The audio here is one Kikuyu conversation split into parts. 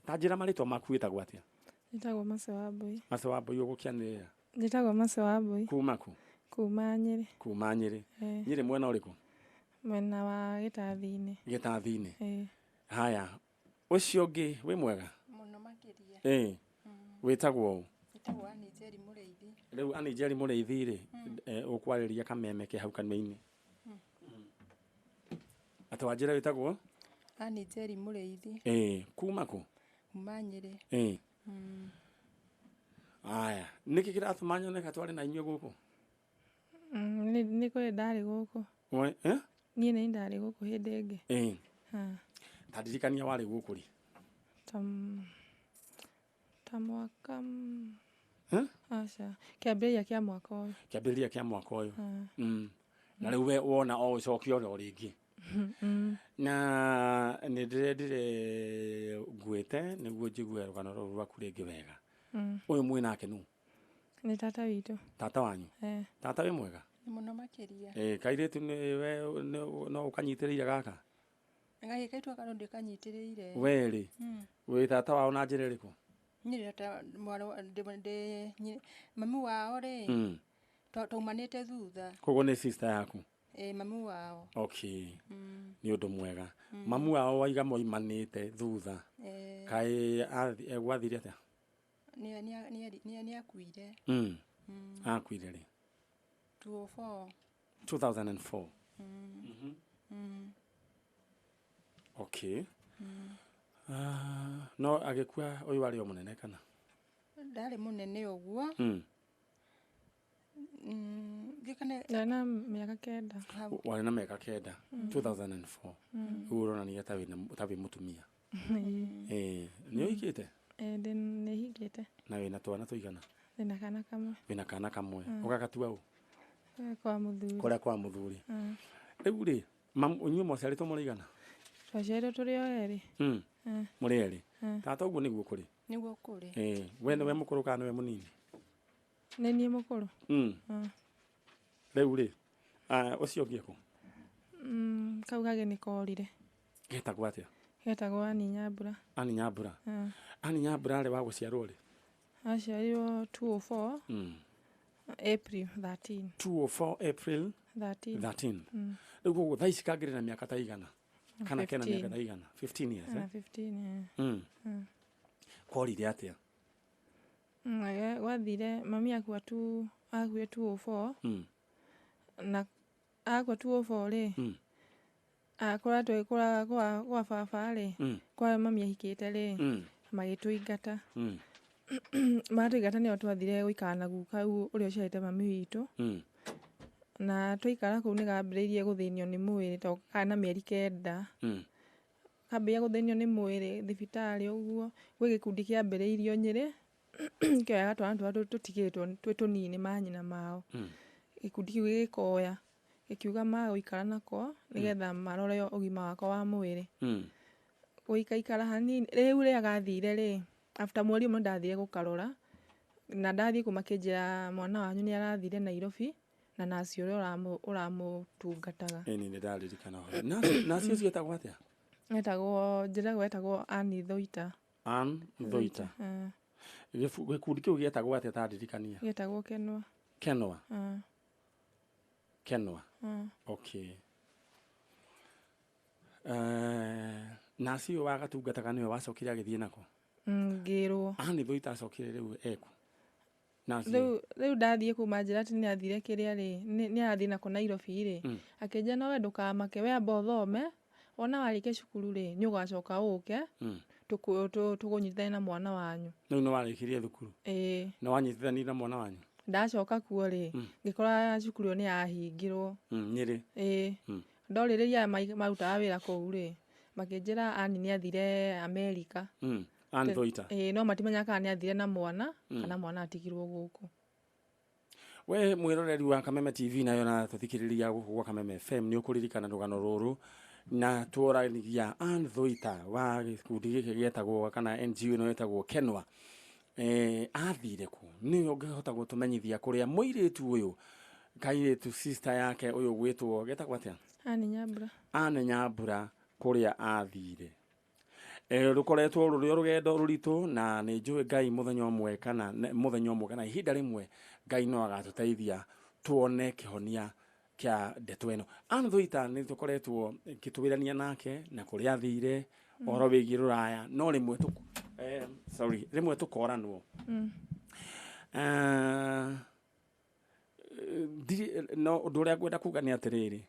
Ta njĩra marĩtwa maku, wĩtagwo atĩa? Njĩtagwo Mercy Wambui. Mercy Wambui, ũgũkĩanĩrĩra. Njĩtagwo Mercy Wambui. Kuma kũ? Kuma Nyĩrĩ. Kuma Nyĩrĩ. Eh. Nyĩrĩ mwena ũrĩkũ? Mwena wa Gĩtathi-inĩ. Gĩtathi-inĩ. Eh. Haya, ũcio ũngĩ, wĩ mwega? Mũno makĩria. Ĩĩ, wĩtagwo ũ? Njĩtagwo Annie Njeri Mũrĩithi. Rĩu Annie Njeri Mũrĩithi rĩ, ũkwarĩria kameme ke hau kanua-inĩ. Atĩ wanjĩra wĩtagwo? Annie Njeri Mũrĩithi. Ĩĩ, kuma kũ? Kuma Nyĩrĩ. Ĩĩ. Aya, nĩkĩ kĩratũma nyoneka twarĩ na inyuĩ gũkũ? Nĩ kũrĩ ndarĩ gũkũ. We, eh? Niĩ nĩ ndarĩ gũkũ hĩndĩ ĩngĩ. Ĩĩ. Ha. Ta ndirikania warĩ gũkũ rĩ? Ta mwaka Eh? Aca, kĩambĩrĩria kĩa mwaka ũyũ. Kĩambĩrĩria kĩa mwaka ũyũ. Na rĩu we wona o ũcoke oro rĩngĩ. Na nĩ ndĩrendire nguĩte nĩguo njigue rũgano rũrũ rwaku rĩngĩ wega. Ũyũ mwĩ nake nũ? Nĩ tata witũ. Tata wanyu? Eh. Tata wĩ mwega? Nĩ mũno makĩria. Ĩĩ, kairĩtu nĩ we no ũkanyitĩrĩire gaka? Gagĩ kaitũ gaka no ndĩkanyitĩrĩire. We rĩ, wĩ tata wao na njĩra ĩrĩkũ? Niĩ ndĩ tata mwarĩ wa ndĩ mami wao rĩ, twaumanĩte thutha. Koguo nĩ sister yaku? Ĩĩ, mami wao. Okay. Nĩ ũndũ mwega. Mamu wao waiga moimanĩte thutha. Ĩĩ. Kaĩ gwathire atĩa? Nĩ akuire. Akuire rĩ? 2004. 2004. Okay. No agĩkua ũyũ arĩ o mũnene kana? Ndarĩ mũnene ũguo. Ngĩkane Ndarĩ na mĩaka 9. Hau. Warĩ na mĩaka 9, 2004. Rĩu ũronania ta wĩna ta wĩ mũtumia. Ĩĩ, nĩ ũhikĩte? Ĩĩ, nĩ hingĩte. Na wĩna twana tũigana? Ndĩna kana kamwe. Wĩna kana kamwe. Ũgagatua ũ? Kwa mũthuri. Kũrĩa kwa mũthuri. Rĩu rĩ, inyuĩ mwaciarĩtwo mũrĩ aigana? Twaciarirwo tũrĩ o erĩ. Mũrĩ erĩ. Tata ũguo nĩguo kũrĩ? Nĩguo kũrĩ. Ĩĩ, we nĩwe mũkũrũ kana nĩwe mũnini? Nĩ niĩ mũkũrũ. Rĩu rĩ, ũcio ũngĩ ekũ? Kau kangĩ nĩ korire. Getagwo atĩa? Getagwo Annie Nyambura. Annie Nyambura. Annie Nyambura arĩ wa gũciarwo rĩ? Aciarirwo 204 April 13. 204 April 13. 13. Rĩu koguo thaa ici kangĩrĩ na mĩaka ta igana? Kana kena mĩaka ta igana? 15 years, eh? 15, eh. Korire atĩa? Gwathire mami akua tu akuire 204. Na akua 204 rĩ, kũrĩa twĩ kwa baba rĩ, kwa mami ahikĩte rĩ, magĩtũingata. Matũingata nĩo twathire gũikara na guka ũrĩa ũciarĩte mami witũ. Na twaikara kũu nĩ kambĩrĩirie gũthĩnio nĩ mwĩrĩ tondũ karĩ na mĩeri 9. Kambĩrĩria gũthĩnio nĩ mwĩrĩ thibitarĩ ũguo, gwĩ gĩkundi kĩambĩrĩirio Nyĩrĩ, kĩoyaga twana tũrĩa tũtigĩtwo twĩ tũnini manyina mao. Gĩkundi kĩu gĩgĩkoya, gĩkiuga magũikara nako nĩgetha marore ũgima wako wa mwĩrĩ. Gũikaikara hanini, rĩu rĩrĩa gathire rĩ, after mweri ũmwe nĩndathire gũkarora, na ndathiĩ kũu makĩnjĩra mwana wanyu nĩ arathire Nairobi, na naci ũrĩa ũramũtungataga. Ĩni nĩ ndaririkana ũhoro. Naci ũcio etagwo atĩa? Etagwo, njĩragwo etagwo Ann Thoita. Ann Thoita. Gĩkundi kĩu gĩetagwo atĩa ta ndirikania? Gĩetagwo Kenwa. Kenwa? Kenwa. Okay. Naci ũyũ wagatungataga nĩwe wacokire agĩthiĩ nako? Ngĩrwo. Ann Thoita acokire rĩu eku? Naci Rĩu rĩu ndathiĩ kũu manjĩra atĩ nĩ athire kĩrĩa rĩ, nĩ arathiĩ nako Nairobi rĩ, akĩnjĩra no we ndũkamake, we amba ũthome, wona warĩkia cukuru rĩ, nĩ ũgacoka ũke, tũkũnyitithanie na mwana wanyu. Rĩu nĩ warĩkirie thukuru? Ĩĩ. Nĩ wanyitithanirie na mwana wanyu? Ndacoka kuo rĩ, ngĩkora cukuru ĩyo nĩ yahingirwo. Nyĩrĩ? Ĩĩ. Ndorĩrĩria aya marutaga wĩra kũu rĩ, makĩnjĩra Ann nĩ athire Amerika. Ann Thoita. Ĩĩ, no matimenyaga kana nĩ athire na mwana, kana mwana atigirwo gũkũ. We mwĩroreri wa Kameme TV nayo na tũthikĩrĩria gũkũ gwa Kameme FM nĩ ũkũririkana rũgano rũrũ na tworanagia Ann Thoita wa gĩkundi gĩkĩ gĩetagwo kana NGO ĩno ĩtagwo Kenwa. Athire kũ? Nĩwe ũngĩhota gũtũmenyithia kũrĩa mũirĩtu ũyũ kairĩtu sister yake ũyũ gwĩtwo getagwo atĩa? Ann Nyambura. Ann Nyambura kũrĩa athire. Rũkoretwo rũrĩ o rũgendo rũritũ, na nĩ njũĩ Ngai mũthenya ũmwe kana mũthenya ũmwe kana ihinda rĩmwe Ngai no agatũteithia tuone kĩhonia kĩa ndeto ĩno. Ann Thuita nĩ tũkoretwo ngĩtwĩrania nake na kũrĩa athire ũhoro wĩgiĩ rũraya, no rĩmwe sorry, rĩmwe tũkoranwo. No ũndũ ũrĩa ngwenda kuga nĩ atĩrĩrĩ,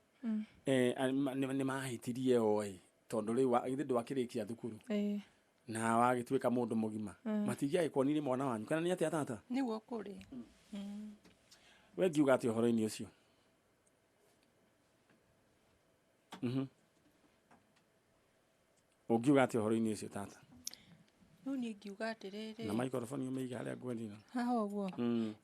nĩ mahĩtirie oĩ tondũ rĩu githĩ ndwakĩrĩkia thukuru na wagĩtuĩka mũndũ mũgima, matingĩagĩkuonirie mwana wanyu kana nĩ atĩa tata? Nĩguo kũrĩ. We ngiuga atĩa ũhoro-inĩ ũcio? Ũngiuga atĩa ũhoro-inĩ ũcio tata? Rĩu niĩ ngiuga atĩrĩrĩ, Na microphone ũmĩige harĩa ngwendire. Haha ũguo.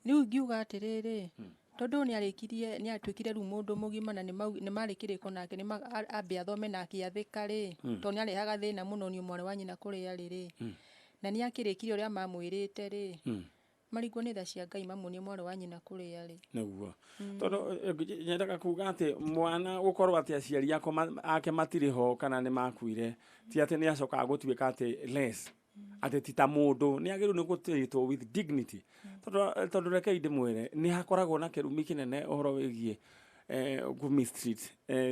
Rĩu ngiuga atĩrĩrĩ, tondũ nĩ arĩkirie, nĩ atuĩkire rĩu mũndũ mũgima na nĩ marĩ kĩrĩko nake, nĩ ambe athome na akĩathĩka rĩ, tondũ nĩ arehaga thĩna mũno nĩ mwarĩ wa nyina kũrĩa arĩ rĩ, na nĩ akĩrĩkirie ũrĩa mamwĩrĩte rĩ, marigwo nĩ tha cia Ngai mamuonie mwarĩ wa nyina kũrĩa arĩ. Nĩguo, tondũ nyendaga kuga atĩ mwana gũkorwo atĩ aciari ake matirĩ ho kana nĩ makuire, ti atĩ nĩ acokaga gũtuĩka atĩ less, atĩ ti ta mũndũ nĩ agĩrĩirwo nĩ gũtĩtwo with dignity, tondũ rekei ndĩmwĩre, nĩ hakoragwo na kĩrumi kĩnene ũhoro wĩgiĩ kũ mistreat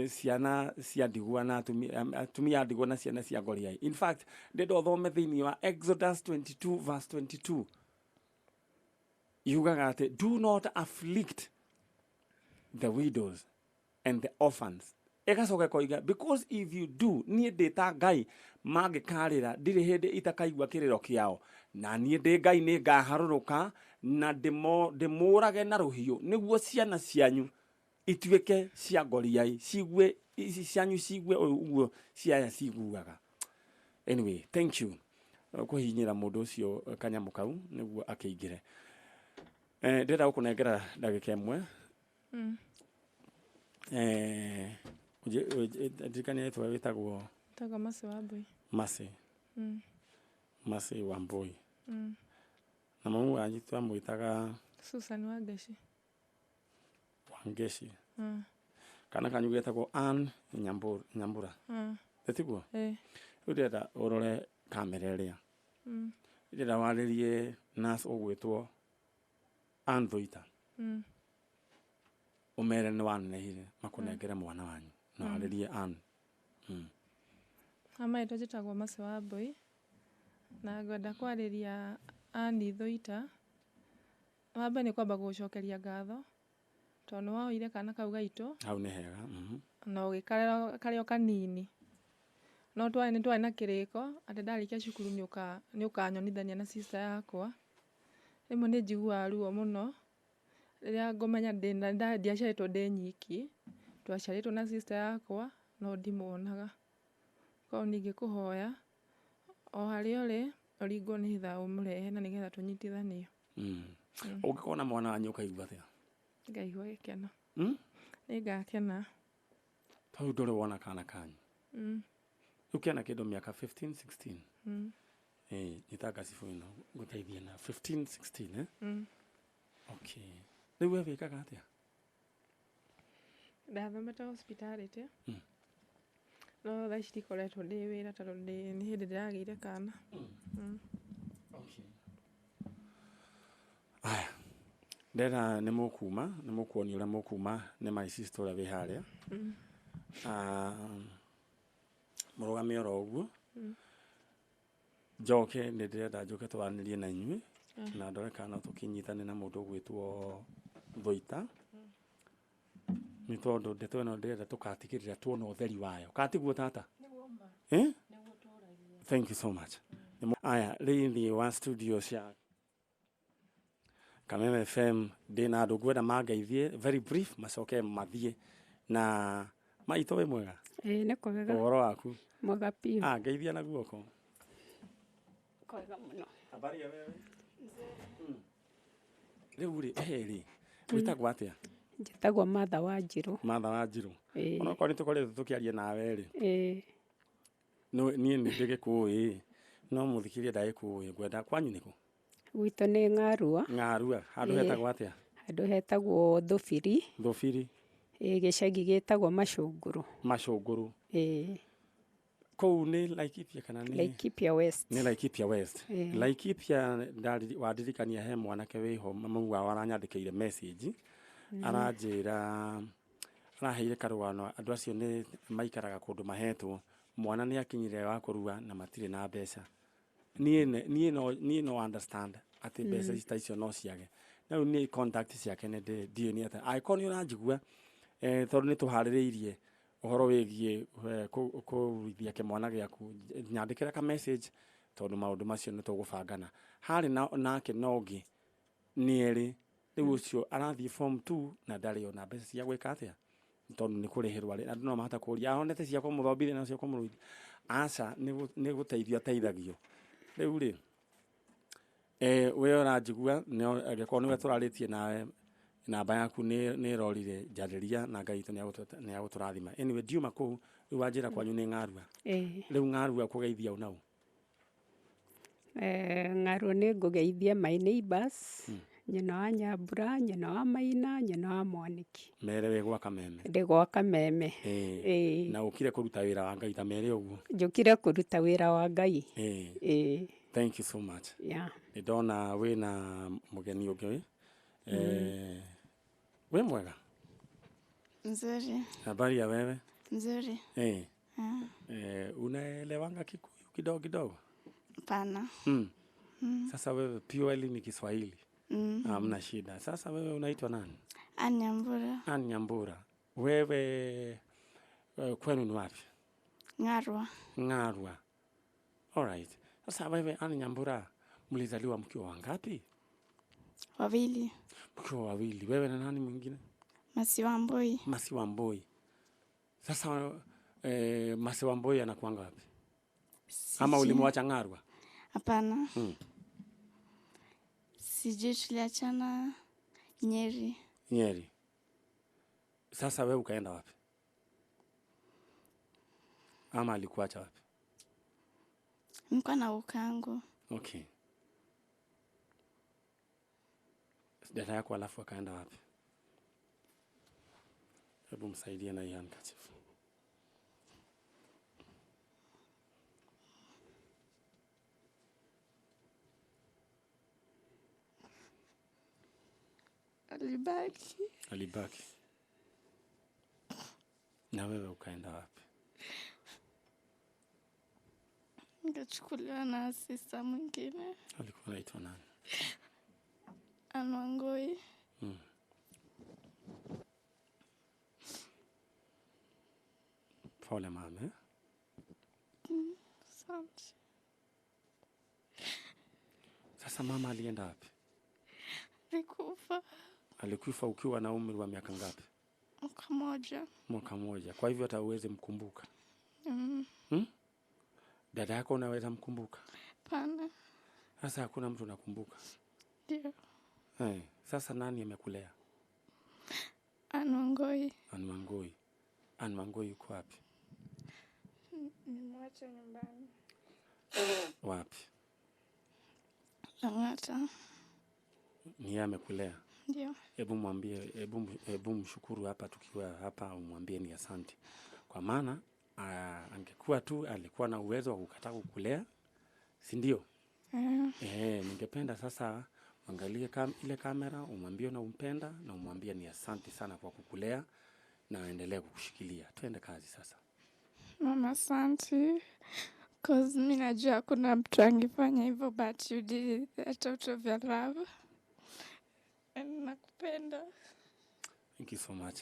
ciana cia ndigwa na atumia a ndigwa na ciana cia ngoriai. In fact, ndĩrenda ũthome thĩinĩ wa Exodus 22 verse 22, yugaga atĩ do not afflict the widows and the orphans. Ĩgacoka ĩkoiga, because if you do, niĩ ndĩ ta Ngai, mangĩkarĩra ndirĩ hĩndĩ itakaigua kĩrĩro kĩao, na niĩ ndĩ Ngai nĩ ngaharũrũka na ndĩmũrage na rũhiũ, nĩguo ciana cianyu ituĩke cia ngoriai, cigue ici cianyu cigue ũguo ciaya ciguaga. Anyway, thank you kũhihinyĩra mũndũ ũcio kanyamũ kau nĩguo akĩingĩre. Ndĩrenda gũkũnengera ndagĩka ĩmwe. Ndirikania rĩtwa wĩtagwo. Tagwo Mercy Wambui. Mercy. Mercy Wambui. Na mamu wanyu twamwĩtaga? Susan Wangeci. Wangeci. Kana kanyu getagwo Ann Nyambura. Ĩtiguo? Ĩĩ. Rĩu ndĩrenda ũrore kamera ĩrĩa. Ndĩrenda warĩrie nurse ũgwĩtwo Ann Thuita. Ũmere nĩ wanenehire makũnengere mwana wanyu na warĩrie Ann. Ha marĩtwa njĩtagwo Mercy Wambui na ngwenda kwarĩria Ann Thuita. Wa mbere nĩ kwamba gũgũcokeria ngatho tondũ nĩ woire kana kau gaitũ Hau nĩ hega. Na ũgĩkarera karĩ o kanini. No twarĩ nĩ twarĩ na kĩrĩko atĩ ndarĩkia cukuru nĩ ũkanyonithania na sister yakwa. Rĩmwe nĩ njiguaga ruo mũno rĩrĩa ngũmenya ndiaciarĩtwo ndĩ nyiki, twaciarĩtwo na sister yakwa no ndimuonaga. Koguo niĩ ingĩkũhoya o harĩa ũrĩ ũringwo nĩ tha ũmũrehe na nĩgetha tũnyitithanio. Ũngĩkona mwana wanyu ũkaigua atĩa? Ngaigua gĩkeno. Nĩ ngakena. Tondũ ndũrĩ wona kana kanyu. Rĩu kena kĩndũ mĩaka 15 16. Nyita ngacibũ ĩno ngũteithie na 15 16, eh? Okay. Rĩu we wĩkaga atĩa? Ndathomete hospitality. No thaa ici ndikoretwo ndĩ wĩra tondũ nĩ hĩndĩ ndĩragĩire kana. Okay. Aya. Ndĩrenda nĩ mũkuma, nĩ mũkuonio ũrĩa mũkuma nĩ my sister ũrĩa wĩ harĩa. Mũrũgame oro ũguo. Njoke nĩ ndĩrenda njoke twaranĩrie na inyuĩ na ndore kana no tũkĩnyitane na mũndũ ũgwĩtwo Thuita. Nĩ tondũ ndeto ĩno ndĩrenda tũgatigĩrĩra tuona ũtheri wayo. Kana tiguo tata? Eh? Thank you so much. Aya, thĩinĩ wa studio cia Kameme FM ndĩna andũ ngwenda mangeithie very brief, macoke mathiĩ. Na maitũ, wĩ mwega? Ĩĩ, nĩ kwega. Ũhoro waku? Mwega biũ. Ah, ngeithia na guoko. Kwega mũno. Habari ya wewe? Rĩu rĩ, ehe rĩ, wĩtagwo atĩa? Njĩtagwo Martha Wanjirũ. Martha Wanjirũ. Ĩĩ. Onokorwo nĩ tũkoretwo tũkĩaria nawe rĩ, Ĩĩ. No niĩ nĩ ndĩgĩkũĩ, no mũthikĩrĩria ndagĩkũĩ. Ngwenda kwanyu nĩkũ? Gwitũ nĩ Ng'arua. Ng'arua handũ Ĩĩ. hetagwo atĩa? Handũ hetagwo Thũbiri. Thũbiri. Ĩĩ, gĩcagi gĩtagwo Macũngũrũ. Macũngũrũ. Ĩĩ. Kũu nĩ Laikipia kana nĩ Laikipia West. Nĩ Laikipia West. Ĩĩ. Laikipia wandirikania he mwanake wĩho mamu wao aranyandĩkĩire message, aranjĩra araheire karũgano andũ acio nĩ maikaraga kũndũ mahetwo mwana nĩ akinyire wa kũrua na matirĩ na mbeca. Niĩ no understand atĩ mbeca ici ta icio no ciage. Na rĩu niĩ contact ciake nĩ ndiũĩ nĩ atĩa. Angĩkorwo nĩ ũranjigua, tondũ nĩ tũharĩrĩirie ũhoro wĩgiĩ kũruithia kĩmwana gĩaku, nyandĩkĩra ka message tondũ maũndũ macio nĩ tũgũbangana. Harĩ nake na ũngĩ nĩ erĩ, rĩu ũcio arathiĩ form 2 na ndarĩ ona mbeca cia gwĩka atĩa, tondũ nĩ kũrĩhĩrwo arĩ. Andũ no mahota kũũria onete cia kũmũthomithia na cia kũmũruithia. Aca, nĩ gũteithio ateithagio. Rĩu rĩ, we ũranjigua, angĩkorwo nĩwe tũrarĩtie nawe, namba yaku nĩ ĩrorire, njarĩria na Ngai witũ nĩ agũtũrathima. Anyway, ndiuma kũu, rĩu wanjĩra kwanyu nĩ Ng'arua. Ĩĩ. Rĩu Ng'arua kũgeithia ũ na ũ? Ng'arua nĩ ngũgeithia my neighbors, nyina wa Nyambura, nyina wa Maina, nyina wa Mwaniki. Mere wĩ gwa Kameme. Ndĩ gwa Kameme. Ĩĩ. Ĩĩ. Na ũkire kũruta wĩra wa Ngai ta mere ũguo. Njũkire kũruta wĩra wa Ngai. Ĩĩ. Ĩĩ. Thank you so much. Yeah. Nĩ ndona wĩna mũgeni ũngĩ. Wĩ mwega? Nzuri. Habari ya wewe? Nzuri. Unaelewanga Kikuyu kidogo kidogo? Hapana. Sasa wewe purely ni Kiswahili. Hamna shida. Sasa wewe unaitwa nani? Ann Nyambura. Ann Nyambura. Wewe kwenu ni wapi? Ng'arua. Ng'arua. All right. Sasa wewe Ann Nyambura, mlizaliwa mkiwa wangapi? Wawili. Mkiwa wawili. Wewe na nani mwingine? Masiwa Mboi. Masiwa Mboi. Sasa Masiwa Mboi anakuanga wapi? Ama ulimwacha Ng'arua? Hapana. Sijui, tuliachana Nyeri. Nyeri. Sasa wewe ukaenda wapi? Ama alikuacha wapi? Nilikuwa na ukangu. Okay. Dada yako alafu akaenda wapi? Hebu msaidie na hii handkerchief. Alibaki. Alibaki. Na wewe ukaenda wapi? Nikachukuliwa na sister mwingine. Alikuwa anaitwa nani? Ann Wangui. Pole mama, eh? Asante. Sasa mama alienda wapi? Alikufa. Alikufa ukiwa na umri wa miaka ngapi? Mwaka moja. Mwaka moja. Kwa hivyo hata huwezi mkumbuka. Dada yako unaweza mkumbuka? Hapana. Sasa hakuna mtu unakumbuka? Ndio. Sasa nani amekulea? Ann Wangui. Ann Wangui. Ann Wangui yuko wapi? Nimwacha nyumbani. Wapi? Lang'ata. Ni yeye amekulea? Ndio. Hebu mwambie, hebu mshukuru hapa tukiwa hapa, umwambie ni asante. Kwa maana angekuwa tu alikuwa na uwezo wa kukataa kukulea, si ndio? Ningependa sasa uangalie ile kamera, umwambie unampenda na umwambie ni asante sana kwa kukulea na aendelee kukushikilia. Twende kazi sasa. Mama, asante. 'Cause mi najua hakuna mtu angefanya hivyo, but you did it out of your love. And nakupenda. Thank you so much.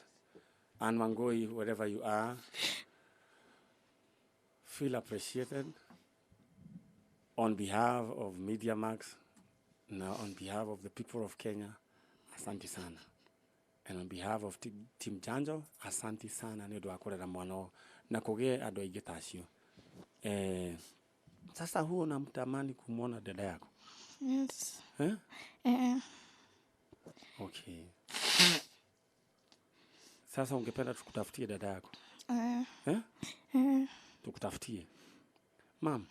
Ann Wangui, wherever you are, feel appreciated. On behalf of Media Max, now on behalf of the people of Kenya, asante sana. And on behalf of Team Janjo, asante sana nĩ ũndũ wa kũrera mwana ũyũ na kũgĩe andũ aingĩ ta acio. Sasa huo unamtamani kumwona dada yako? Yes. Eh? Eh. Okay. Sasa ungependa tukutafutie dada yako? Eh. Eh? Eh. Tukutafutie. Mam,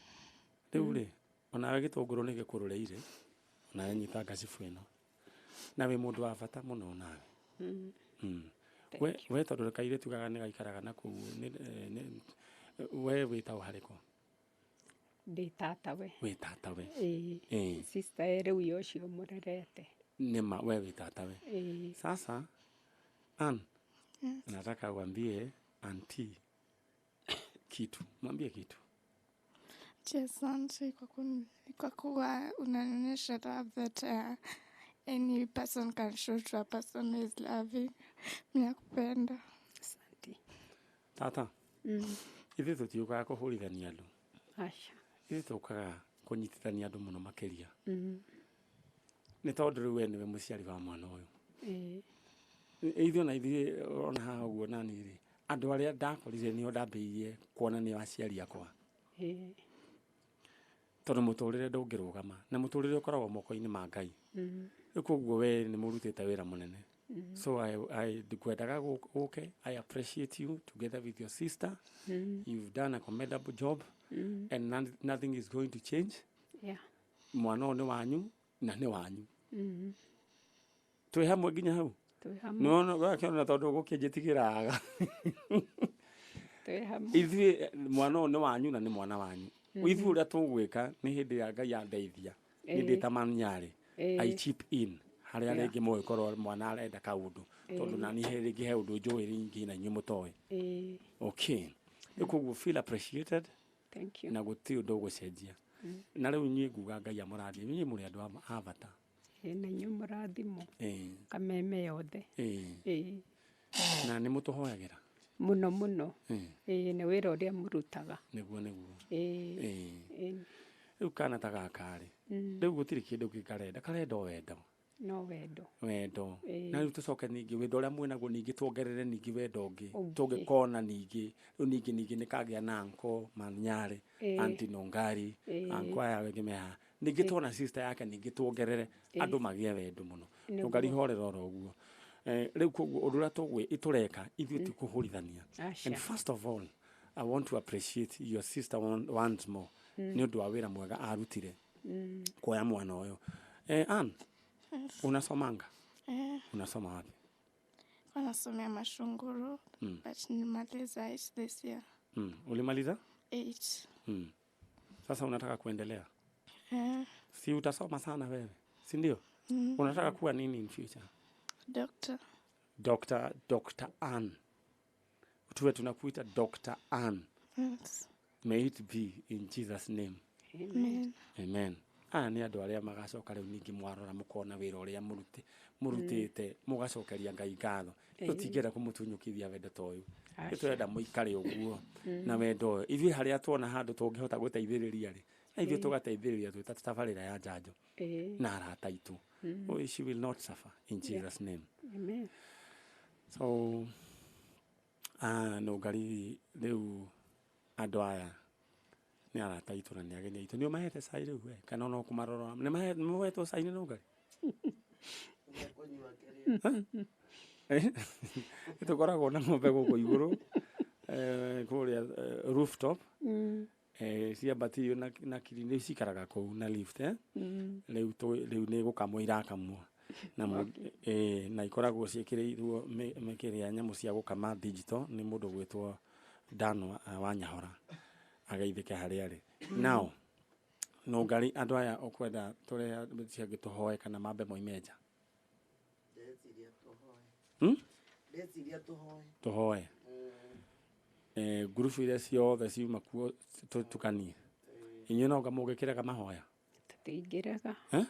rĩu rĩ, onawe gĩtũngũrũ nĩ gĩkũrũrĩire, onawe nyita ngacibu ĩno. Na wĩ mũndũ wa bata mũno onawe. We tondũ kairĩtu gaka nĩ gaikaraga na kũu, We wĩtagwo harĩkũ? Ndĩ tatawe. Wĩ tatawe? Ĩĩ. Ĩĩ. Sister e rĩu ye ũcio mũrerete. Nĩma we wĩ tatawe. Ĩĩ. Sasa Ann, nataka uambie auntie kitu, mwambie kitu. Asante kwa kuwa unanionyesha love that any person can show to a person who is loving. Mi nakupenda. Asante. Tata, ithuĩ tũtiũkaga kũhũrithania andũ. Aca. Ithuĩ tũkaga kũnyitithania andũ mũno makĩria. Nĩ tondũ rĩu we nĩwe mũciari wa mwana ũyũ. Ĩĩ. Ithuĩ ona ithuĩ ona haha ũguo nani rĩ, andũ arĩa ndakorire nĩo ndambĩrĩirie kuona nĩo aciari akwa. Ĩĩ. Tondũ mũtũrĩre ndũngĩrũgama na mũtũrĩre ũkoragwo moko-inĩ ma Ngai. Rĩu koguo we nĩ mũrutĩte wĩra mũnene. So I ngwendaga gũke, I appreciate you together with your sister. You've done a commendable job and nothing is going to change. Yeah. Mwana ũyũ nĩ wanyu na nĩ wanyu. Twĩ hamwe nginya hau. Twĩ hamwe. Nĩwona wakĩona tondũ gũkĩnjĩtigĩraga. Twĩ hamwe. Ithuĩ mwana ũyũ nĩ wanyu na nĩ mwana wanyu. Ithuĩ ũrĩa tũgwĩka nĩ hĩndĩ ya Ngai andeithia. Nĩ ndĩ ta manyarĩ. I chip in harĩa rĩngĩ mũgĩkorwo mwana arenda kaũndũ tondũ nani he rĩngĩ he ũndũ njũĩ rĩngĩ na inyuĩ mũtoĩ. Ĩĩ. Okay. Rĩu koguo feel appreciated. Thank you. Na gũtirĩ ũndũ ũgũcenjia. Na rĩu inyuĩ nguga Ngai amũrathime, inyuĩ mũrĩ andũ a bata. Ĩĩ, na inyuĩ mũrathimwo. Ĩĩ. Kameme yothe. Ĩĩ. Ĩĩ. Na nĩ mũtũhoyagĩra? Mũno mũno. Ĩĩ. Ĩĩ, nĩ wĩra ũrĩa mũrutaga. Nĩguo nĩguo. Ĩĩ. Ĩĩ. Ĩĩ. Rĩu kana ta gaka rĩ, rĩu gũtirĩ kĩndũ kĩngĩ karenda, karenda o wendo. No wendo. Wendo. Ĩĩ. Na rĩu tũcoke ningĩ wendo ũrĩa mwĩnaguo ningĩ tuongerere ningĩ wendo ũngĩ. Ũngĩ. Tũngĩkona ningĩ, rĩu ningĩ ningĩ nĩ kagĩa na uncle Manyarĩ, Ĩĩ. auntie Nungari, Ĩĩ. uncle aya angĩ me haha. Ningĩ tuona sister yake ningĩ tuongerere andũ magĩe wendo mũno. Nĩguo. Nungari horera oro ũguo. Rĩu koguo ũndũ ũrĩa tũreka ithuĩ ti kũhũrithania. Aca. And first of all, I want to appreciate your sister once more nĩ ũndũ wa wĩra mwega arutire kuoya mwana ũyũ. Ann, unasomanga? Eh, Unasoma wapi? kwa nasomea Mashunguru, but nilimaliza 8 this year. Ulimaliza? 8. Sasa unataka kuendelea? Eh, Si utasoma sana wewe, si ndio? Unataka kuwa nini in future? Doctor. Dr. Ann. Tuwe tunakuita Dr. Ann. Yes. May it be in Jesus name. Amen. Amen. Aya nĩ andũ arĩa magacoka rĩu ningĩ mwarora mũkona wĩra ũrĩa mũrutĩte mũgacokeria Ngai ngatho. Tũtingĩenda kũmũtunyũkithia wendo ta ũyũ. Aca. Tũrenda mũikare ũguo na wendo ũyũ. Ithuĩ harĩa tuona handũ tũngĩhota gũteithĩrĩria rĩ, na ithuĩ tũgateithĩrĩria twĩ ta tabarĩra ya njanjo Ĩĩ. na arata aitũ. Oh, she will not suffer in Jesus name. Amen. So Nungari rĩu andũ aya nĩ arata aitũ na nĩ ageni aitũ. Nĩ ũmahete cai rĩu we kana no kũmarora? Nĩ mũhetwo cai nĩ Nungari? Nĩ tũkoragwo na ng'ombe gũkũ igũrũ kũrĩa rooftop. Ciambatĩirio na kiri nĩ cikaraga kũu na lift eh? Rĩu rĩu nĩ gũkamwo irakamwo na na ikoragwo ciĩkĩrĩirwo mĩkĩrĩa nyamũ cia gũkama digital nĩ mũndũ gwĩtwo Dan wa Nyahora ageithĩke harĩa arĩ. Now Nungari andũ aya ũkwenda tũrĩa ciangĩ tũhoe kana mambe moime nja? Ndeciria tũhoe. Ndeciria tũhoe. Tũhoe. Ngurubu iria ciothe ciuma kuo tũtukanie. Inyuĩ no anga mũngĩkĩrega mahoya? Tũtingĩrega. Eh?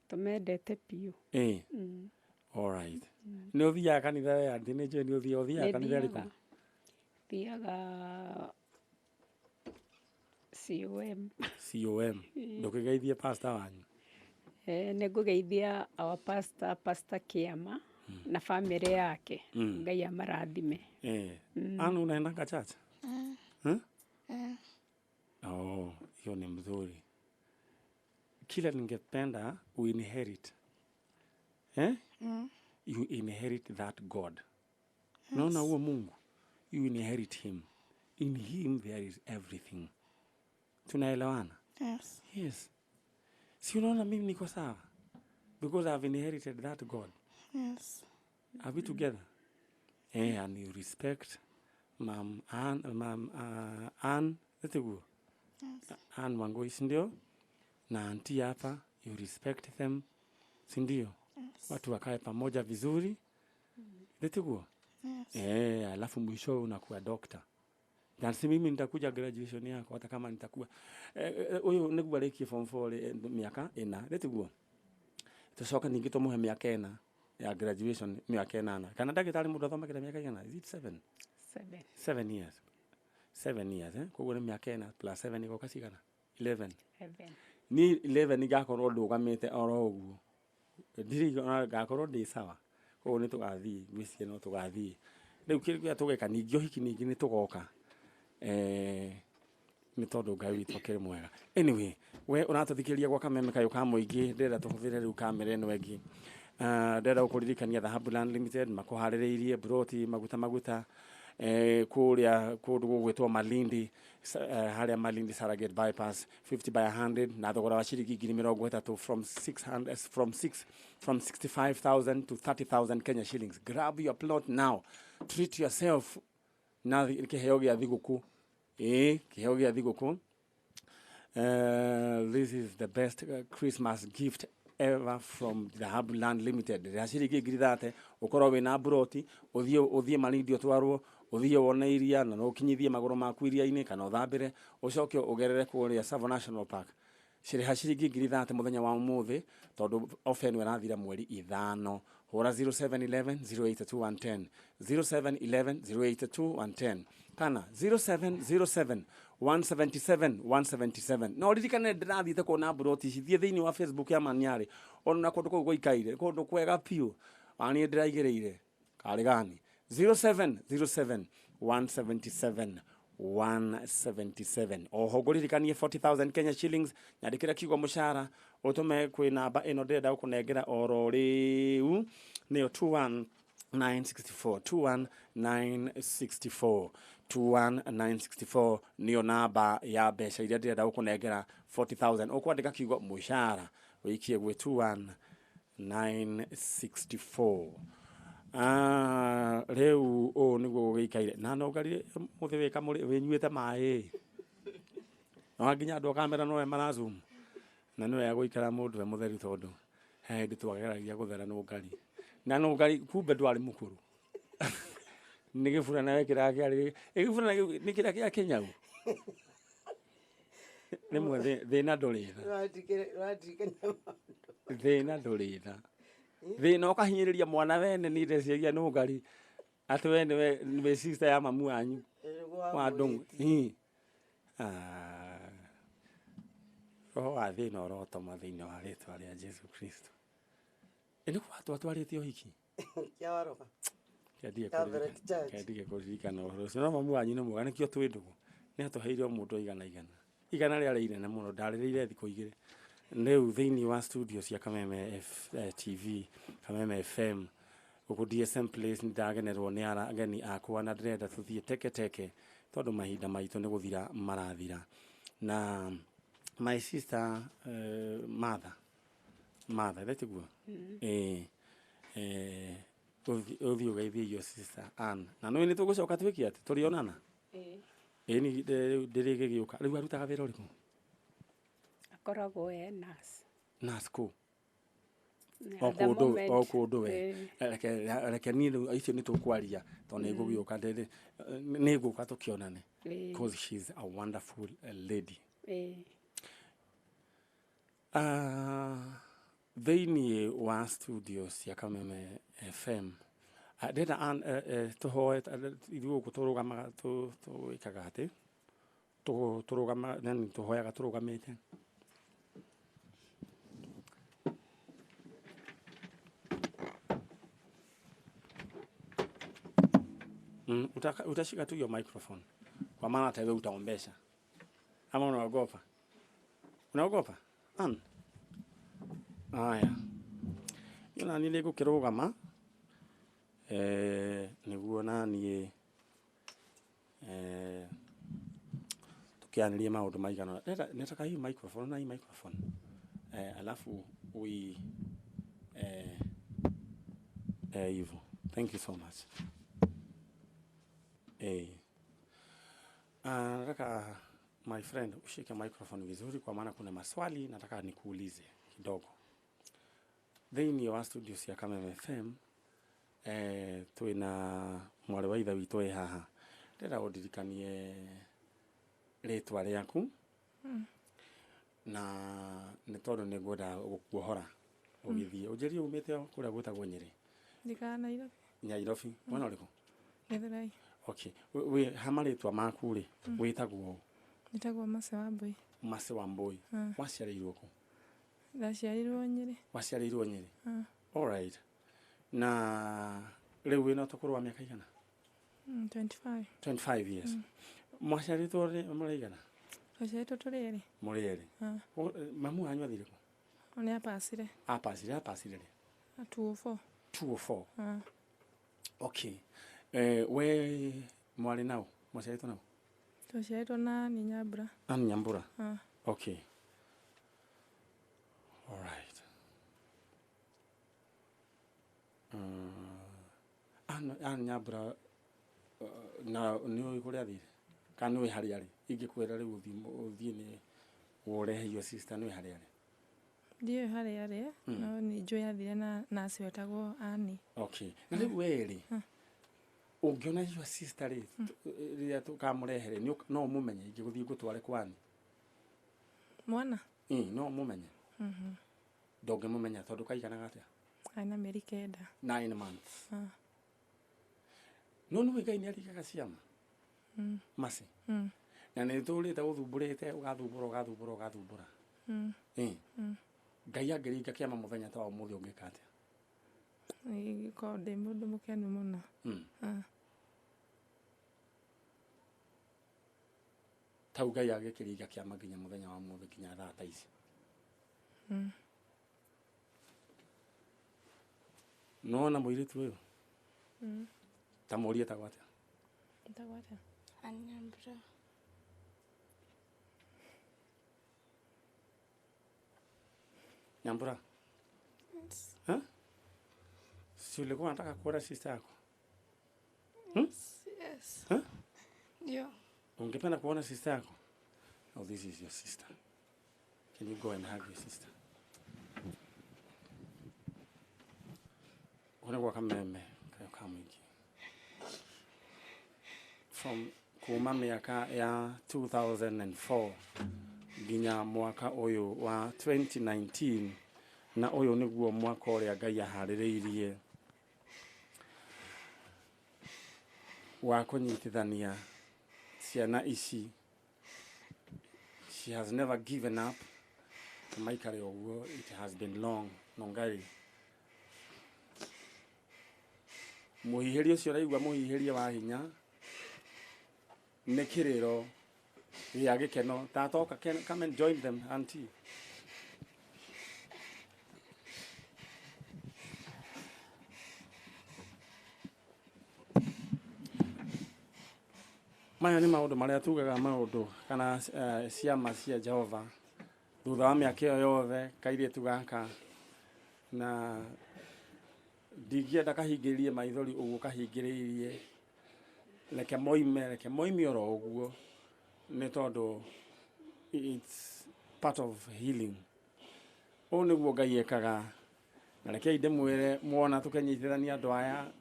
Tũmendete biũ. Ĩĩ. All right. Nĩ ũthiaga kanitha we auntie? Nĩ njũĩ nĩ ũthiaga kanitha ĩrĩkũ? Thiaga COM. COM. Ndũkĩgeithie pastor wanyu. Nĩ ngũgeithia our pastor, Pastor Kĩama na family yake. Ngai amarathime. Anu, unaendanga church? Eh? Eh, Oh, hiyo ni mzuri. Kile ningependa uinherit. Eh? You inherit that God. Naona huo Mungu. You inherit him. In him there is everything. Tunaelewana? Yes. Yes. Si unaona mimi niko sawa? Because I've inherited that God. Yes. Are we together? Eh, and you respect Mam Ann, mam Ann tiguo? Yes. Ann Wangui, si ndio? Na auntie hapa, you respect them, si ndio? Yes. Watu wakae pamoja vizuri, tiguo? Yes. Eh, alafu mwisho unakuwa doctor. Na si mimi nitakuja graduation yako hata kama nitakuwa uyu niguo arĩkie form 4 rĩ, mĩaka ĩna rĩtiguo tũcoke ningĩ tũmũhe mĩaka ĩna ya graduation, mĩaka ĩnana kana ndagĩtarĩ mũndũ athomagĩra mĩaka igana, is it 7? 7. 7 years, 7 years, eh, koguo nĩ mĩaka ĩna plus 7 igoka cigana? 11. 11. Ni 11 ngakorwo ndũgamĩte oro ũguo, ndirĩ ona ngakorwo ndĩ sawa, koguo nĩ tũgathiĩ, ngwĩciria no tũgathiĩ rĩu kĩrĩa tũgeka ningĩ ũhiki ningĩ nĩ tũgoka, nĩ tondũ Ngai witũ akĩrĩ mwega. Anyway, we ũratũthikĩrĩria gwa Kameme kayũ ka mũingĩ, ndĩrenda tũhũthĩre rĩu kamera ĩno ĩngĩ. Ndĩrenda gũkũririkania Dhahabu Land Limited makũharĩrĩirie broti maguta maguta, kũrĩa kũndũ gũgwĩtwo Malindi, harĩa Malindi Saragate bypass, 50 by 100 na thogora wa ciringi 30,000, from 600, from 6 from 65,000 to 30,000 Kenya shillings. Grab your plot now, treat yourself na kĩheo gĩa thigũkũ, ĩĩ, kĩheo gĩa thigũkũ. This is the best Christmas gift ever from Dhahabu Land Limited. Rĩa ciringi 30,000 ũkorwo wĩna mburoti, ũthiĩ Malindi, ũtwarwo ũthiĩ wone iria na no ũkinyithie magũrũ maku iria-inĩ kana ũthambĩre, ũcoke ũgerere kũrĩa Tsavo National Park. Cirĩha ciringi 30,000 mũthenya wa ũmũthĩ tondũ ofa ĩno ĩrathira mweri 5. Hũra 0711 082 110, 0711 082 110 kana 0707 177 177. No ririkane ndĩrathiĩte kuona mburoti ici, thiĩ thĩinĩ wa Facebook ya Maniarĩ, ona kũndũ kũu gũikaire kũndũ kwega biũ, waniĩ ndĩraigĩrĩire karĩ gani 0707 177 177. Oho ngũririkanie 40,000 Kenya shillings, nyandĩkĩra kiugo mũcara ũtũme kwĩ namba ĩno ndĩrenda gũkũnengera oro rĩu, nĩyo 21964, 21964, 21964 nĩyo namba ya mbeca iria ndĩrenda gũkũnengera, 40,000. Ũkwandĩka kiugo mũcara ũikie gwĩ 21964. Ah, rĩu ũũ nĩguo gũgĩikaire na no ngarire mũthĩ wĩ kamũrĩ wĩnyuĩte maĩ no nginya andũ a kamera nowe marazoom na nĩ wega gũikara mũndũ e mũtheru tondũ he hĩndĩ twageragia gũthera nũngari na nũngari kumbe ndwarĩ mũkũrũ nĩ gĩburana wekĩraga kĩarĩ gĩburana nĩ kĩrĩa kĩa kĩnyau rĩmwe thĩna ndũrĩ tha. Ũrandirikania maũndũ. Thĩna ndũrĩ tha, thĩna ũkahinyĩrĩria mwana wene nĩ ndeciria nũngari atĩ we nĩwe nĩwe sister ya mamu wanyu wa ndũng'ũ. Ĩ. Ah, roho wa thĩna ũrotoma thĩinĩ wa rĩtwa rĩa Jesu Kristo. Ĩ nĩ kwa twatwarĩte ũhiki. Kĩa waroga. Kendige. Catholic Church. Kendige kũririkana ũhoro ũcio, no mamu wanyu nĩ mwega, nĩkĩo twĩ ndũgũ, nĩ atũheire o mũndũ igana igana igana rĩarĩ inene mũno, ndarĩrĩire thikũ 2. Rĩu thĩinĩ wa studio cia Kameme TV, Kameme FM, gũkũ DSM Place, nĩ ndagenerwo nĩ ageni akwa na ndĩrenda tũthiĩ teke teke tondũ mahinda maitũ nĩ gũthira marathira. Na my sister, Martha, Martha ĩtiguo ĩĩ, ũthiĩ ũgeithie your sister Ann na nĩ tũgũcoka twĩke atĩ tũrĩonana. Ĩĩ. Ĩĩ ni rĩu ndĩrĩgĩgĩũka. Rĩu arutaga wĩra ũrĩkũ? Akoragwo e nurse. Nurse kũ? At O the kũndũ moment, o kũndũ we. Ĩĩ. Reke niĩ rĩu icio nĩ tũkwaria tondũ nĩ ngũgĩũka, nĩ ngũka tũkĩonane, cause she's a wonderful lady. Ah, thĩinĩ wa studio cia Kameme FM, ndĩrenda tũhoe ithuĩ gũkũ tũrũgamaga, twĩkaga atĩ tũrũgama yani tũhoyaga tũrũgamĩte. Utashika tu hiyo microphone kwa maana hata wewe utaombesha ama unaogopa? Unaogopa, Ann? Aya, iyo nani nĩ ngũkĩrũgama, nĩguo naniĩ, tũkĩarĩrie maũndũ maigana ũna. Nataka hii microphone na hii microphone, alafu ui hivyo. Thank you so much. Nataka my friend ushike microphone vizuri, kwa maana kuna maswali nataka nikuulize kidogo. Thĩinĩ wa studio cia Kameme FM twĩna mwarĩ wa ithe witũ ĩ haha. Ndĩrenda ũndirikanie rĩtwa rĩaku na nĩ tondũ nĩ ngwenda gũkuohora ũgĩthiĩ. Ũnjĩrie umĩte kũrĩa gwĩtagwo Nyĩrĩ. Njikaraga Nairobi. Nairobi. Mwena ũrĩkũ? Gĩthũrai. Okay. Wĩ ha marĩtwa maku rĩ, wĩtagwo ũ? Njĩtagwo Mercy Wambui. Mercy Wambui. Waciarĩirwo kũ? Ndaciarĩirwo Nyĩrĩ. Waciarĩirwo Nyĩrĩ? Alright. Na rĩu wĩna ũkũrũ wa mĩaka igana? 25. 25 years. Mwaciarĩtwo mũrĩ aigana? Twaciarĩtwo tũrĩ erĩ. Mũrĩ erĩ. Mamu wanyu athire kũ? Nĩ apacire. Apacire rĩ? 204. 204. Okay. We mwarĩ nao? Mwaciarĩtwo nao? Twaciarĩtwo na nĩ Nyambura. Ann Nyambura? Okay. All right. Ann Nyambura na nĩ ũĩ kũrĩa athire? Kana nĩ ũĩ harĩa arĩ? Ingĩkwĩra rĩu ũthiĩ nĩ ũrehe your sister, nĩ ũĩ harĩa arĩ? Ndiũĩ harĩa arĩ, no nĩ njũĩ athire na nurse wetagwo Annie. Okay. Na rĩu we rĩ, ũngĩona your sister rĩ, rĩrĩa tũkamũrehe rĩ, no ũmũmenye ingĩgũthiĩ ngũtware kwa Annie? Mwana? Ĩĩ, no ũmũmenye. Ndũngĩmũmenya tondũ kaiganaga atĩa? Arĩ na mĩeri 9. 9 months. No nĩũĩ Ngai nĩ aringaga ciama? Mercy. Na nĩ tũrĩte ũthumbũrĩte, ũgathumbũra, ũgathumbũra, ũgathumbũra. Ngai angĩringa kĩama mũthenya ta wa ũmũthĩ ũngĩka atĩa? Ingĩkorwo ndĩ mũndũ mũkenu mũno. Tau Ngai agĩkĩringa kĩama nginya mũthenya wa ũmũthĩ nginya thaa ta ici. Nĩwona mũirĩtu ũyũ? Ta mũrie etagwo atĩa? Etagwo atĩa? Ann Nyambura. Nyambura? Yes. Huh? Si ulikuwa unataka kuona sister yako? Yes. Yes. Huh? Ndio. Ungependa kuona sister yako? Oh, this is your sister. Can you go and hug your sister? Una Kameme kayo ka mũingĩ. From kuma mĩaka ya 2004 nginya mwaka ũyũ wa 2019, na ũyũ nĩguo mwaka ũrĩa Ngai aharĩrĩirie wa kũnyitithania ciana ici. She has never given up. Maikare ũguo, it has been long. No Ngai mũhihĩrie ũcio ũraigua mũhihĩrie wa hinya nĩ kĩrĩro gĩa gĩkeno. Tata oka, come and join them, auntie. Maya nĩ maũndũ marĩa tugaga maũndũ kana ciama cia Jehova thutha wa mĩaka ĩyo yothe. Kairĩtu gaka na ndingĩenda kahingĩrĩrie maithori ũguo kahingĩrĩirie, reke moime, reke moime oro ũguo, nĩ tondũ it's part of healing. Ũũ nĩguo Ngai ekaga. Na rekei ndĩmwĩre, mwona tũkĩnyitithania andũ aya,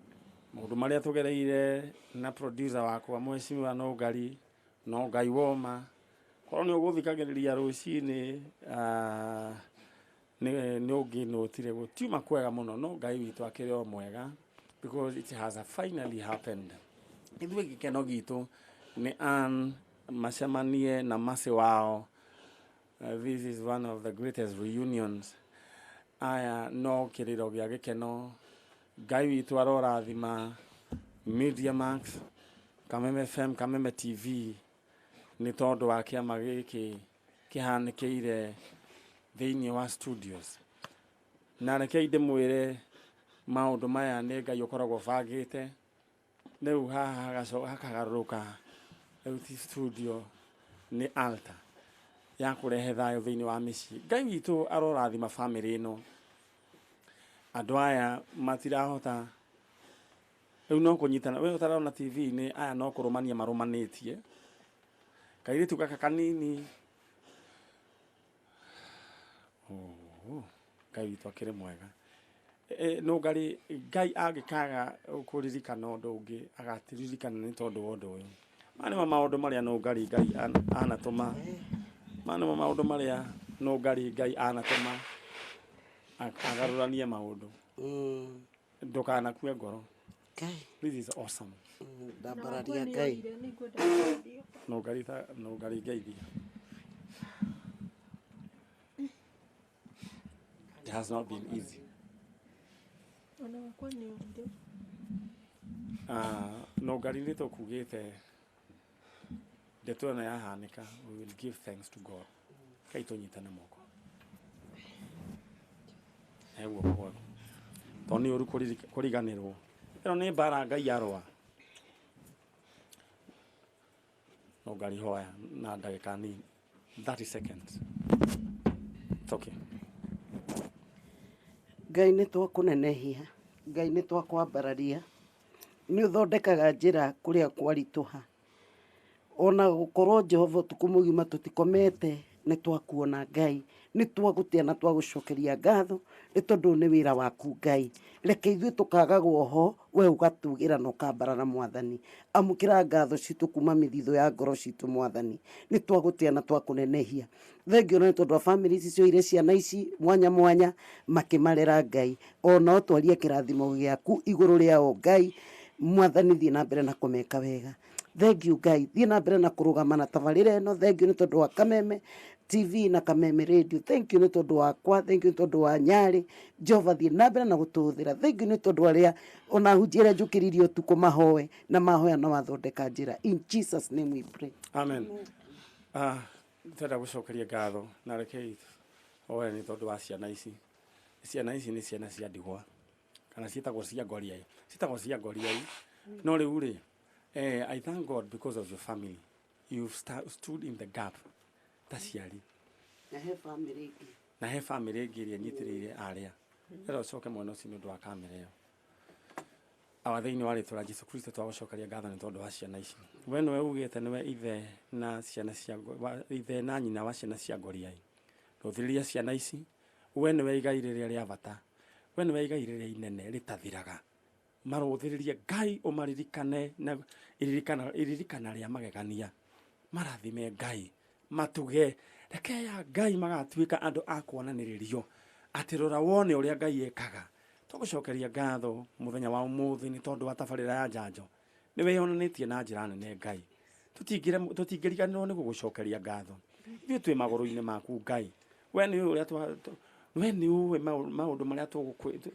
maũndũ marĩa tũgereire na producer wakwa mheshimiwa Nũngari, no Ngai woma. Korwo nĩ ũgũthikagĩrĩria rũcinĩ, nĩ ũngĩnũtire gũtiuma kwega mũno, no Ngai witũ akĩrĩ o mwega because it has finally happened. Ithuĩ gĩkeno gitũ nĩ Ann macemanie na Mercy wao. This is one of the greatest reunions. Aya no kĩrĩro gĩa gĩkeno. Ngai witũ arorathima Media Max, Kameme FM, Kameme TV nĩ tondũ wa kĩama gĩkĩ kĩhanĩkĩire thĩinĩ wa studios. Na rekei ndĩmwĩre, maũndũ maya nĩ Ngai ũkoragwo bangĩte. Rĩu haha hakagarũrũka, rĩu ti studio, nĩ altar ya kũrehe thayũ thĩinĩ wa mĩciĩ. Ngai witũ arorathima family ĩno. Andũ aya matirahota rĩu no kũnyitana. We ũtarona TV-inĩ, aya no kũrũmania marũmanĩtie. Kairĩtu gaka kanini. Oh, Ngai witũ akĩrĩ mwega. Nũngarĩ Ngai angĩkaga kũririkana ũndũ ũngĩ agatiririkana nĩ tondũ wa ũndũ ũyũ. Maya nĩmo maũndũ marĩa nũngarĩ Ngai anatũma. Maya nĩmo maũndũ marĩa nũngarĩ Ngai anatũma agarũranie maũndũ. Ndũkanakue ngoro. Ngai. This is awesome. Ndambararia Ngai. Nũngarĩ nũngarĩ ngeithia. It has not been easy. Ona wakwa nĩ orire. Nũngarĩ nĩ tũkugĩte ndeto ĩno yahanĩka, we will give thanks to God. Kai tũnyitane moko. He guoko gwaku. Tondũ nĩ ũru kũriganĩrwo. Ĩno nĩ mbara Ngai arũa. Nũngarĩ hoya na ndagĩka nini. 30 seconds. It's okay. Ngai nĩ twakũnenehia, Ngai nĩ twakwambararia, nĩ ũthondekaga njĩra kũrĩa kwaritũha. Ona gũkorwo Jehova ũtukũ mũgima tũtikomete, nĩ twakuona Ngai, nĩ twagũtĩa na twagũcokeria ngatho, nĩ tondũ nĩ wĩra waku Ngai. Reke ithuĩ tũkagagwo ho, we ũgatugĩra na ũkambarara Mwathani. Amũkĩra ngatho citũ kuma mĩthithũ ya ngoro citũ Mwathani. Nĩ twagũtĩa na twakũnenehia. Thengiũ nĩ tondũ wa bamĩrĩ ici cioire ciana ici mwanya mwanya makĩmarera Ngai. Ona twarie kĩrathimo gĩaku igũrũ rĩao Ngai. Mwathani thiĩ na mbere na kũmeka wega. Thengiũ Ngai, thiĩ na mbere na kũrũgama na tabarĩra ĩno. Thengiũ nĩ tondũ wa Kameme TV na Kameme Radio. Thank you nĩ tondũ wakwa, thank you nĩ tondũ wa Nyarĩ. Jehova thiĩ na mbere na gũtũhũthĩra. Thank you nĩ tondũ arĩa ona hunjia arĩa njũkĩririe ũtukũ mahoe na mahoya na wathondeka njĩra. In Jesus name we pray. Amen. Twenda gũcokeria ngatho na rekei oe nĩ tondũ wa ciana ici. Ciana ici nĩ ciana cia ndigwa kana ciĩtagwo cia ngoriai. Ciĩtagwo cia ngoriai. No rĩu rĩ, I thank God because of your family. You've stood in the gap ta ciari. Na he family ĩngĩ. Na he family ĩngĩ ĩrĩa ĩnyitĩrĩire arĩa. Rĩrĩa ũcoke mwena ũcio nĩ ũndũ wa kamera ĩyo. Awa thĩinĩ wa rĩtwa rĩa Jesu Kristo twagũcokeria ngatho nĩ tondũ wa ciana ici. We nĩwe ugĩte nĩwe ithe na ciana cia ithe na nyina wa ciana cia ngoriai. Rũthĩrĩria ciana ici, we nĩwe igai rĩrĩa rĩa bata. We nĩwe igai rĩrĩa inene rĩtathiraga. Marũthĩrĩrie Ngai ũmaririkane na iririkana rĩa magegania. Marathime Ngai, matuge, reke ya Ngai magatuĩka andũ a kuonanĩrĩrio atĩ rora wone ũrĩa Ngai ekaga. Tũgũcokeria ngatho mũthenya wa ũmũthĩ nĩ tondũ wa tabarĩra ya njanjo. Nĩ wĩyonanĩtie na njĩra nene Ngai. Tũtingĩriganĩrwo nĩ gũgũcokeria ngatho. Ithuĩ twĩ magũrũ-inĩ maku Ngai. We nĩ ũĩ ũrĩa we nĩ ũĩ maũndũ marĩa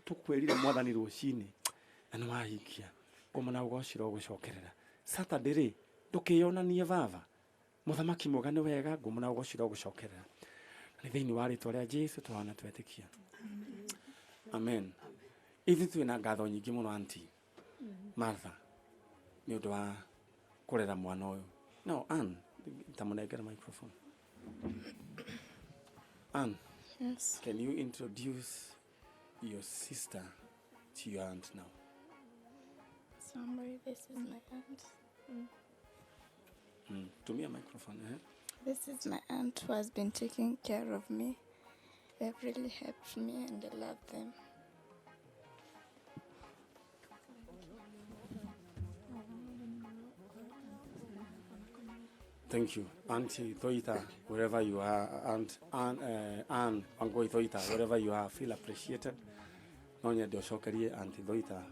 tũkwĩrire Mwathani rũcinĩ. Na nĩ wahingia. Ngoma na ũgocira ũgũcokerera. Saturday rĩ, ndũkĩyonanie baba. Mũthamaki mwega nĩ wega, ngoma na ũgocira ũgũcokerera. Nĩ thĩinĩ wa rĩtwa rĩa Jesu twana twetĩkia. Amen. Ithuĩ twĩna ngatho nyingĩ mũno auntie Martha nĩ ũndũ wa kũrera mwana ũyũ. No, Ann, ta mũnengere microphone. Ann, Yes. Can you introduce your sister to your aunt now? Somebody, this is my aunt. Tumia microphone. Eh? This is my aunt who has been taking care of me. They've really helped me and I love them. Thank you, Auntie Thoita, wherever you are, Aunt Ann Wangui Thoita, wherever you are, feel appreciated. No nyende ũcokerie Auntie Thoita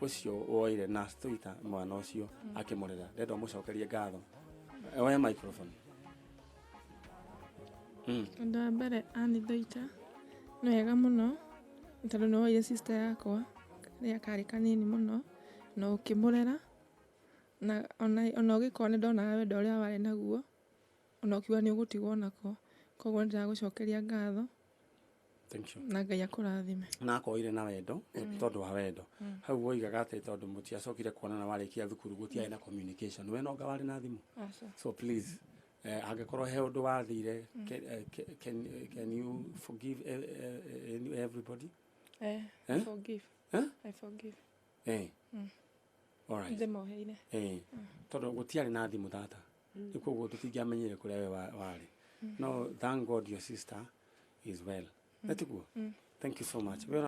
ũcio woire nurse Thoita mwana ũcio akĩmũrera. Ndenda ũmũcokerie ngatho. Oya microphone. Ũndũ wa mbere Ann Thoita nĩ wega mũno tondũ nĩ woire sister yakwa rĩrĩa karĩ kanini mũno na ũkĩmũrera na ona ũgĩkorwo nĩ ndonaga wendo ũrĩa warĩ naguo ona ũkiuga nĩ ũgũtigwo nako, koguo nĩ ndĩragũcokeria ngatho. Thank you. Na Ngai akũrathime. Na akoire na wendo tondũ wa wendo. Hau woigaga atĩ tondũ mũtiacokire kuonana warĩkia thukuru gũtiarĩ na communication. We no anga warĩ na thimũ. So please, angĩkorwo he ũndũ wathire, can you forgive everybody? I forgive. Eh? I forgive. All right. Ndĩmoheire. Tondũ gũtiarĩ na thimũ tata. Rĩu koguo tũtingĩamenyire kũrĩa we warĩ. No thank God your sister is well. Na tiguo? Thank you so much. We.